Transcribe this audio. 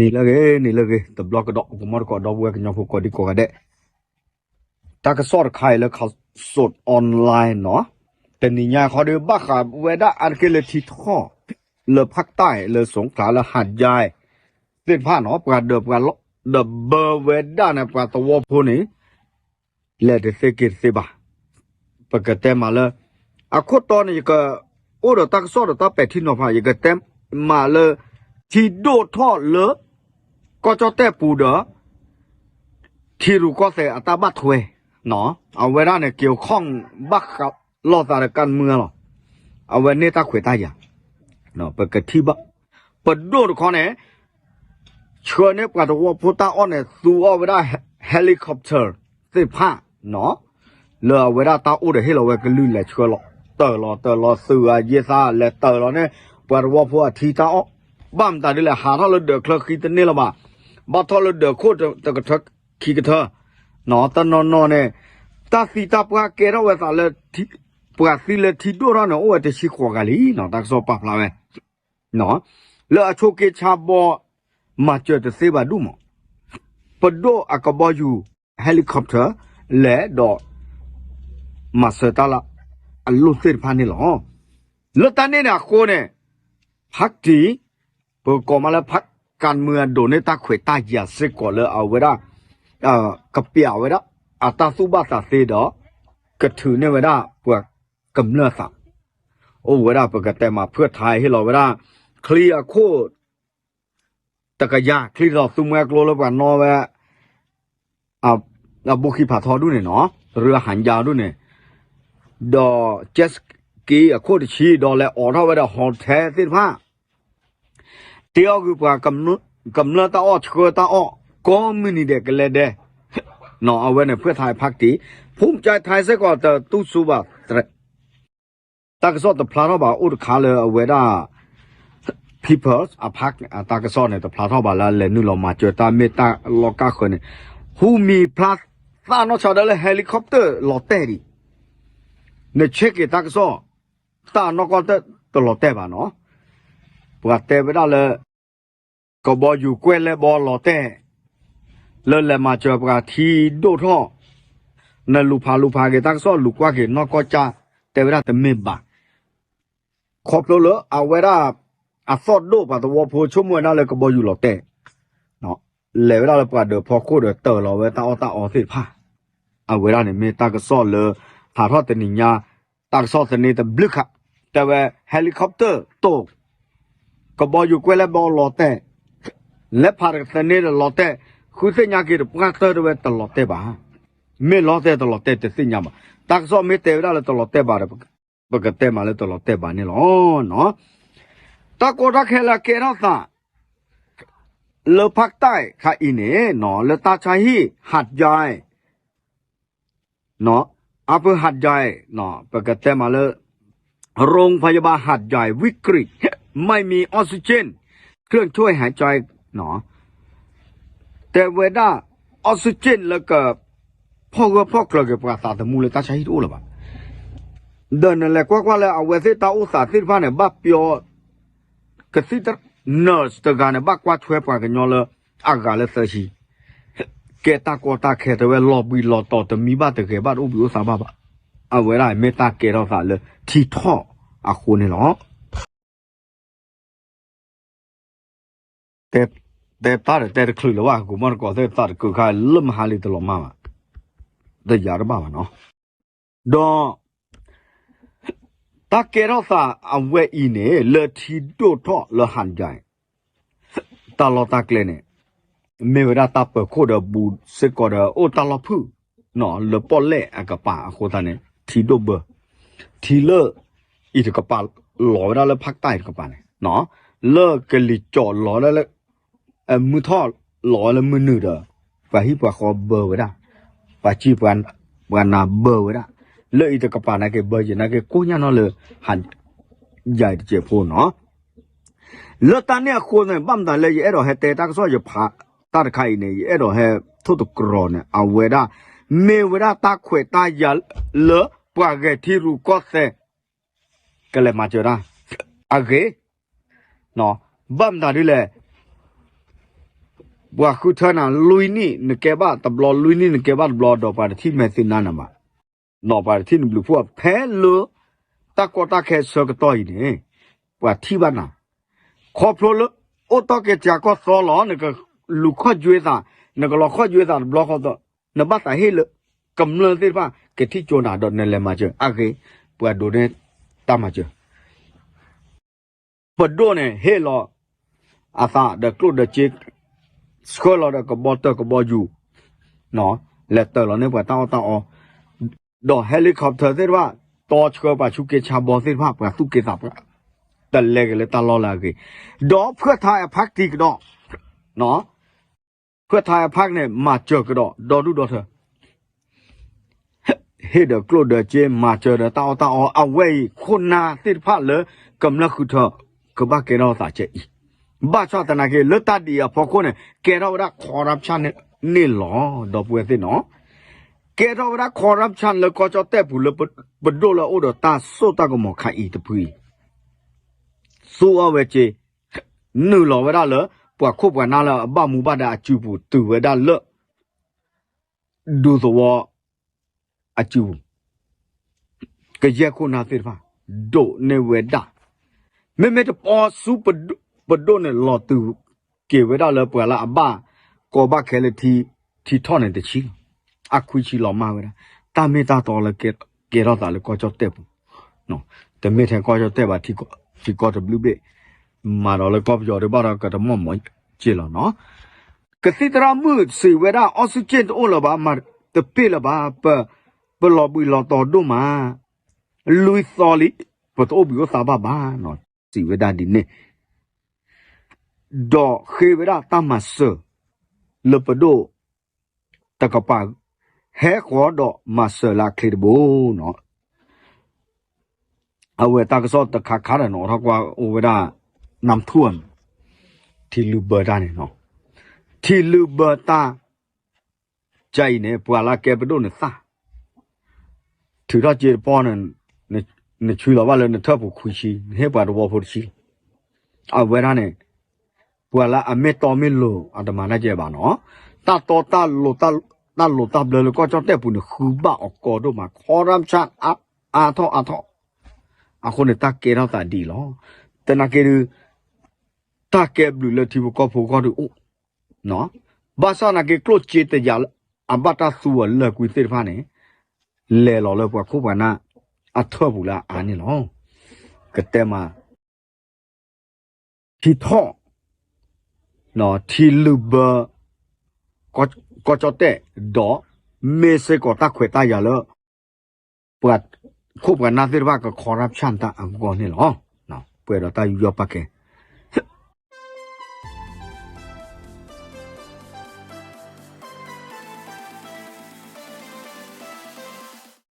နံၤလၢအဂ့ၤ နံၤလၢအဂ့ၤ တဘျီကဒီး ကမီတကိး ဒီပုၢ်ဝဲၢ်ကညီဖိကိးဒံကိးဂၤဒဲး, တၢ်ကစီၣ်တခါအံၤလၢ ခးစိး online နီၤ, တနံၤညါခီဒီး ဘၣ်ဃးဝဲဒၣ်အါတက့ၢ်လၢထံထီၣ် လၢဖးတၢ်လၢ สงขลา လၢ หาดใหญ่ သ့ၣ်တဖၣ်နီၤ, ပှၤဒၢးပှၤလီၢ် ဒီးဘၢဝဲဒၣ်န့ၣ် ပှၤသဝီဖိန့ၣ် လဲၤတသ့က့ၤတသ့ဘၣ်. ပကတဲမးလၢ အခိၣ်တီန့ၣ် ယကအိၣ်ဒီးတၢ်ကစီၣ်ဒီးတၢ်ပဲာ်ထံနီၤဖး ယကတဲမးလၢ ထံဒိၣ်ထီၣ်လၢ ကီၢ်ကၠီၣ်တဲၣ်ပူၤဒီး ထံရူၢ်ကီၢ်သဲးအတၢ်ဘၣ်ထွဲ, အဝဲဒၣ်န့ၣ် က့ၤခီၣ်ဘၣ်ဃးလိာ်သးဒီးကၣ်မုၢ်လီၤ. အဝဲန့ၢ်တၢ်ခွဲးတၢ်ယာ် ပကထံၣ်ဘၣ်. ပဒိၣ်တခီန့ၣ် ဆှၢန့ၢ်ပှၤသဝီဖိတၢ်အီၣ်န့ၣ် သူအီၣ်ဝဲဒၣ် helicopter သ့ၣ်တဖၣ် လၢအဝဲဒၣ်တၢ်အိၣ်ဒီးဟ့ၣ်လီၤဝဲကလုၢ်လဲၤဆှၢလီၤ တၢၢ်လီၤ တၢၢ်လီၤ သုးအယ့သး လဲၤတၢၢ်လီၤန့ၣ် ပှၤသဝီဖိအထံတၢ်အီၣ်, ဘၣ်မတၤဒ်လဲၣ် ဟးထီၣ်လၢဒၢးချၢဃံတန့ၢ်လၢၤဘၣ်, ဘၣ်ထီၣ်လၢဒၢးခိၣ်တကထၢခံကထၢ, တနီၤနီၤန့ၣ် တၢ်သံတၢ်ပှၢ်ကဲထီၣ်ဝဲသးလၢ ပှၤသံလၢထံဒိၣ်ထီၣ်န့ၣ် အိၣ်ဝဲတဆံဃိးဂၤလံနီၤ, တၢ်ကစီၣ်ပာ်ဖျါဝဲ လၢအဆိးက့ဆါဘီ မၤစၢၤတသ့ဘၣ်ဒူၣ်မး, ပဒိၣ်အကဘီယူၤ helicopter လဲၤဒီး မၤစၢၤတၢ်လၢအလိၣ်သ့ၣ်တဖၣ်န့ၣ်လီၤ. လၢတၢ်န့ၣ်န့ၣ်အဃိန့ၣ် ဖးတံၢ် ပကိးမးလၢ ဖးကၣ်မုၢ်အဒိးန့ၢ်တၢ်ခွဲးတၢ်ယာ်စ့ၢ်ကီးလၢအဝဲဒၣ် ကပျးဝဲဒၣ် အတၢ်သူၣ်ဘၣ်သးသ့ဒီး ကထုးန့ၢ်ဝဲဒၣ်ပှၤကမျၢၢ်သး အိၣ်ဝဲဒၣ်ပကတဲမး ဖုၣ်ထါဟ့ၣ်လီၤဝဲဒၣ် ချံအခိၣ် တကယၤ ချံထီၣ်သူမှဲကျိလၢပှၤနီၣ်ဝဲ အဘူးခံဖးထီဒူၣ်န့ၣ်နီၤ ရၢဟၣ်ယါဒူၣ်န့ၣ် ဒီး jet ski အခိၣ်တဆံ ဒီးလဲၤအိးထီၣ်ဝဲဒီး hotel သ့ၣ်တဖၣ် တ့အီၣ်ကွံာ်ပှၤ ကမျၢၢ်တၢ်အီၣ်ဆှၢတၢ်အီၣ် ကိးမုၢ်နံၤဒဲးကလဲၤဒဲး အဝဲန့ၣ်ဖုၣ်ထါဖးတံၢ် ဖူၣ်ကၠဲးထါစ့ၢ်ကီးတတူၢ်စူၤဘၣ် တၢ်ကစီၣ်တဖျါထီၣ်ဘၣ် အိၣ်တခါလၢအဝဲဒၣ် People's Park တၢ်ကစီၣ်န့ၣ် တဖျါထီၣ်ဘၣ်လၢလဲၤနုာ်လီၤမၤစၢၤတၢ်မ့ၢ်တၢ်လီၢ်ကါဃၢၤန့ၣ် ဟူမံၤဖျါသၣ်နီၢ်ဆါဒၢလၢ helicopter လီၤတဲာ်ဒံး နဆဲးက့ၤတၢ်ကစီၣ် သၣ်နီၢ်ကီၢ်တၢ်တလီၤတဲာ်ဘၣ်နီၤ ပှၤတဲဝဲဒၣ်လၢ ကဘီယူၤကွဲၢ်လဲဘီလီၤတဲာ် လၢလဲၤမၤစၢၤပှၤထံဒိၣ်ထီၣ် နလူၤဖးလူၤဖးက့ၤတၢ်ကစီၣ်လူၤကွၢ်က့ၤနီၢ်ကီၢ်ကၠါ တဲဝဲဒၣ်တမ့ၢ်ဘၣ် ခီဖျိလၢအဝဲဒၣ် အသီၣ်ဒိၣ်ပှၤသဝီဖိဆိကမိၣ်ဝဲဒၣ်လၢကဘီယူၤလီၤတဲာ် လဲၤဝဲဒၣ်လၢပှၤဒၢးဖီခိၣ်ဒီးတၢၢ်လီၤဝဲတၢ်အီၣ်တၢ်အီသ့ၣ်တဖၣ် အဝဲဒၣ်န့ၣ်မ့ၢ်တၢ်ကစီၣ်လၢ ဟးထီၣ်တနံၤညါ တၢ်ကစီၣ်သန့တဘျုးခး တဲဝဲ helicopter တိၢ် ကဘီယူၤကွဲၢ်လဲဘီလီၤတဲာ် လဲၤဖးတကသန့ဒီးလီၤတဲာ် ဃုသ့ၣ်ညါက့ၤတပှၢ်တၢၢ်တဲဝဲတလီၤတဲာ်ဘၣ် မ့ၢ်လီၤတဲာ်တလီၤတဲာ်တသ့ၣ်ညါဘၣ် တၢ်ကစီၣ်မ့ၢ်တဲဝဲဒၣ်လၢတလီၤတဲာ်ဘၣ်ဒီး ပကတဲမးလၢတလီၤတဲာ်ဘၣ်န့ၣ်လီၤ. တၢ်ကီတၢ်ခဲလၢကဲထီၣ်သး လၢဖးတၢ်ခါအံၤန့ၣ် လၢတၢ်ဆါဟံၣ် ဟးယါ အဖုဟးယါ ပကတဲမးလၢ โรงพยาบาลหาดใหญ่วิกฤต ไม่มีออกซิเจน เครื่องช่วยหายใจ တဲဝဲဒၣ် oxygen လၢက ဖီၣ်ဂၢၢ်ဖီၣ်ကျၢၤက့ၤပှၤသးသမူလၢတၢ်ဆါဟံၣ်တအိၣ်လၢၤဘၣ်. ဒီးနလဲၤကွၢ်ကွၢ်လၢအဝဲသ့ၣ်တၢ်အိၣ်သးသ့ၣ်တဖၣ်န့ၣ် ဘၣ်ပျီ ကသံၣ် nurse တဂၤန့ၣ် ဘၣ်ကွၢ်ထွဲပှၤကညီလၢ အဂၤလၢသၢဆံ ကဲတၢ်ကီတၢ်ခဲတဲဝဲ လီၤဘှံးလီၤတီၤတမံဘၣ်တဂဲၤဘၣ်တအိၣ်ဘှံးအိၣ်သါဘၣ်ဘၣ်. အဝဲဒၣ်မ့ၢ်တၢ်ကဲထီၣ်သးလၢထံထီၣ်အဃိန့ၣ်လီၤ. တဲတၢ်ဒီးတဲတချုးလၢၤဘၣ် ကိးမီၢ်တကိးသ့ၣ်သးတကုာ်ခါလၢမဟါလံတလီၤမၢ်ဘၣ် တယာ်တဘၣ်ဘၣ်နီၤ. ဒီး တၢ်ကဲထီၣ်သးအဝဲအံၤန့ၣ် လၢထံဒိၣ်ထီၣ်လၢဟးယါ တၢ်လီၢ်တၢ်ကျဲန့ၣ် မ့ၢ်ဝဲဒၣ်တၢ်ပၢၤခိၣ်ဒီးဘူးစ့ၢ်ကီးဒီးအိၣ်တၢ်လီၢ်ဖုၣ် လၢပီၣ်လဲၣ်အကပၤအဃိသတးန့ၣ် ထံဒိၣ်ဘၢ ထံလၢ အံၤတကပၤ လီၤဝဲဒၣ်လၢဖးတၢ်အံၤတကပၤန့ၣ် လၢကလံၤကၠီၣ်လီၤဝဲဒၣ်လၢ မုၢ်ထီၣ်လီၤဝဲလၢမုၢ်နုာ်ဒီး ပှၤဟံၣ်ပှၤဃီဘၢဝဲဒၣ် ပှၤစံၣ်ပှၤနၤဘၢဝဲဒၣ် လၢအံၤတကပၤနာ်က့ ဘၢယဲၢ်နာ်က့ ကိၣ်ညါနီၢ်လၢ ဟးယါတစဲးဖိနီၤ လၢတၢ်န့ၣ်အဃိန့ၣ် ဘၣ်မတၤလၢယအဲၣ်ဒိးဟဲတဲတၢ်ကစီၣ်ယဖးတၢ်တခါအံၤန့ၣ် ယအဲၣ်ဒိးဟဲထိၣ်သတြီၤန့ၣ် အဝဲဒၣ် မ့ၢ်ဝဲဒၣ်တၢ်ခွဲးတၢ်ယာ်လၢပှၤဂဲၤထံရူၢ်ကီၢ်သဲး ကလဲၤမၤစၢၤတၢ် အဂ့ၢ် ဘၣ်မတၤဒ်လဲၣ် ပှၤဃုထၢနၤလွံၢ်နံၣ် နကဲဘၣ်တဘျီ လွံၢ်နံၣ်နကဲဘၣ်တဘျီ ဒီးပှၤတထံၣ်မဲာ်သ့ၣ်နါနၤဘၣ်. ဒီးပှၤတထံၣ်နဘျုးဖှိၣ် ဖဲလၢတၢ်ကီတၢ်ခဲဆၢကတီၢ်အံၤန့ၣ် ပှၤထံၣ်ဘၣ်နၤ ခီဖျိလၢ အိၣ်တီၢ်က့ၤတၢ်ကီၢ်သီလီၤ နကလူၤခီၣ်ယွဲသး နကလီၤခီၣ်ယွဲသးတဘျီဃီသီ နဘၣ်သးဟ့ၣ်လၢ ကမျၢၢ်သ့ၣ်တဖၣ် ကထံၣ်ကၠိနၤဒီးနလဲၤမၤစၢၤ အဂ့ၢ် ပှၤဒိးန့ၢ်တၢ်မၤစၢၤ ပဒိၣ်န့ၣ် ဟ့ၣ်လီၤအသးဒီးကျိၣ်ဒီးစ့ ဆှၢလီၤဒီးကဘီတၢၢ်ကဘီယူၤ လဲၤတၢၤလီၤန့ၢ်ပှၤတၢ်အီၣ်တၢ်အီ ဒီး helicopter သ့ၣ်တဖၣ် တီဆှၢပှၤဆူက့ဆါဘီသ့ၣ်တဖၣ် ပှၤသူၣ်က့သးပှၢ် တလဲၤက့ၤလၢတၢ်လီၢ်လၢအဂ့ၤ ဒီးဖၢၣ်ထါအဖးကတံၤကဒီး ဖၢၣ်ထါအဖးကန့ၣ် မၤစၢၤကဒီး ဒီဒူၣ်ဒီထၢ ဟ့ၣ်ဒီးကျိၣ်ဒီးစ့ မၤစၢၤဒီးတၢ်အီၣ်တၢ်အီ အဝဲအံၤ ခိၣ်နၢ်သ့ၣ်တဖၣ်လၢ ကမျၢၢ်ဃုထၢ ကဘၣ်ကဲထီၣ်သးကဲအံၤ ဘၣ်ဆၣ်သနာ်က့ လၢတၢ်ဒ်အံၤအဖီခိၣ်န့ၣ် ကဲထီၣ်ဝဲဒၣ် corruption န့ၣ်လီၤ ဒီပုၢ်ဝဲၢ်သ့ၣ်နီၤ ကဲထီၣ်ဝဲဒၣ် corruption လၢကီၢ်ကၠီၣ်တဲၣ်ပူၤလၢ ပဒိၣ်လၢအအိၣ်ဒီးတၢ်စိတၢ်ကမီၤခါအံၤတဖုအံၤ သူအီၣ်ဝဲစ့ နုာ်လီၤဝဲဒၣ်လၢ ပှၤခိၣ်ပှၤနၢ်လၢအဘၣ်မူဘၣ်ဒါအစုပူၤ တုၤဝဲဒၣ်လၢ ဒူသဝီအစုပူၤ ကယဲၢ်ခိၣ်နၢ်သ့ၣ်တဖၣ် ဒိးန့ၢ်ဝဲဒၣ် မ့မ့ၢ်တပီဆူပဒိၣ်န့ၣ် လီၤတုၤက့ၤဝဲဒၣ်လၢပှၤလၢအဘၣ်ကီဘၣ်ခဲလၢထံထီၣ်န့ၣ်တဆံလီၤ. အခွံဆံလီၤမၢ်ဝဲဒၣ် တၢ်မ့ၢ်တၢ်တီလၢကဲထီၣ်သးလၢကီၢ်ကၠီၣ်တဲၣ်ပူၤ တမ့ၢ်ထဲကီၢ်ကၠီၣ်တဲၣ်ဘၣ် ထံကီၢ်တဘျုးဘ့ၣ် မၤဒီးလၢကီၢ်ပယီၤဒံးဘၣ်ဒီးကတမီၢ်မီၢ်က့လီၤနီၤ ကသံၣ်သရၣ်မုၣ်စံးဝဲဒၣ် oxygen တအိၣ်လၢၤဘၣ် မၤတပ့ၢ်လၢၤဘၣ် ပ ပလီၤဘှံးလီၤတီၤဒိၣ်မး လွံၢ်သီလံ ပတအိၣ်ဘှံးအိၣ်သါဘၣ်ဘၣ်နီၤ စံးဝဲဒၣ်ဒ်န့ၣ် ဒီးဃ့ဝဲဒၣ်တၢ်မၤစၢၤ လၢပဒိၣ်တကပၤ ဟဲဃီၤဒီးမၤစၢၤလၢအချ့တဘိနီၤ အဝဲတၢ်ကစီၣ်တခါခါဒီးနီၤ ထီၣ်ကွၢ်အိၣ်ဝဲဒၣ် နၢ်ထူၣ် ထံလုၢ်ဘၢတၢ်န့ၣ်နီၤ ထံလုၢ်ဘၢတၢ် ကအံၤန့ၣ် ပှၤလၢကဲပဒိၣ်န့ၣ်သၣ် ထုးထီၣ်စ့တပီၢ်န့ၣ် နဆှံလီၤဘၣ်လၢနထၢၣ်ပူၤခွံဆံ နဟ့ၣ်ပှၤတဝီဖိတဆံလီၤ. အဝဲဒၣ်န့ၣ် ပှၤလၢအမ့ၢ်တီမ့ၢ်လိၤအတမၤတၢ်ကဲဘၣ်နီၤ. တၢ်တီတၢ်လိၤ တၢ်လိၤတၢ်ဘျၢလၢကီၢ်ကၠီၣ်တဲၣ်ပူၤန့ၣ် ဃုဘၣ်အီၤကီဒိၣ်မး corruption အါထီၣ်အါထီၣ် အဃိန့ၣ် တၢ်ကဲထီၣ်သးဒ်အံၤလီၤ. သနာ်က့ဒုး တၢ်ကဲဘျုးလၢထံဖိကီၢ်ဖိဂီၢ်ဒုးအိၣ် ဘၣ်ဆၣ်သနာ်က့ ကျိၣ်စ့တယာ်လၢအဘၣ်တၢ်သူအီၤလၢာ်ကွံာ်သ့ၣ်တဖၣ်န့ၣ် လဲၤလီၤလၢပှၤခိၣ်ပှၤနၢ်အထၢၣ်ပူၤလၢအအါန့ၣ်လီၤ. ကတဲမး ထံထီၣ် ထံလုၢ်ဘၢ ကီၢ်ကၠီၣ်တဲၣ် ဒီး မ့ၢ်စ့ၢ်ကီးတၢ်ခွဲးတၢ်ယာ်လၢ ပှၤခိၣ်ပှၤနၢ်သ့ၣ်တဖၣ်က corruption တၢ်အဂီၢ်န့ၣ်လီၤ. ပှဲၤဒီးတၢ်ယူးယီၣ်ပာ်ကဲ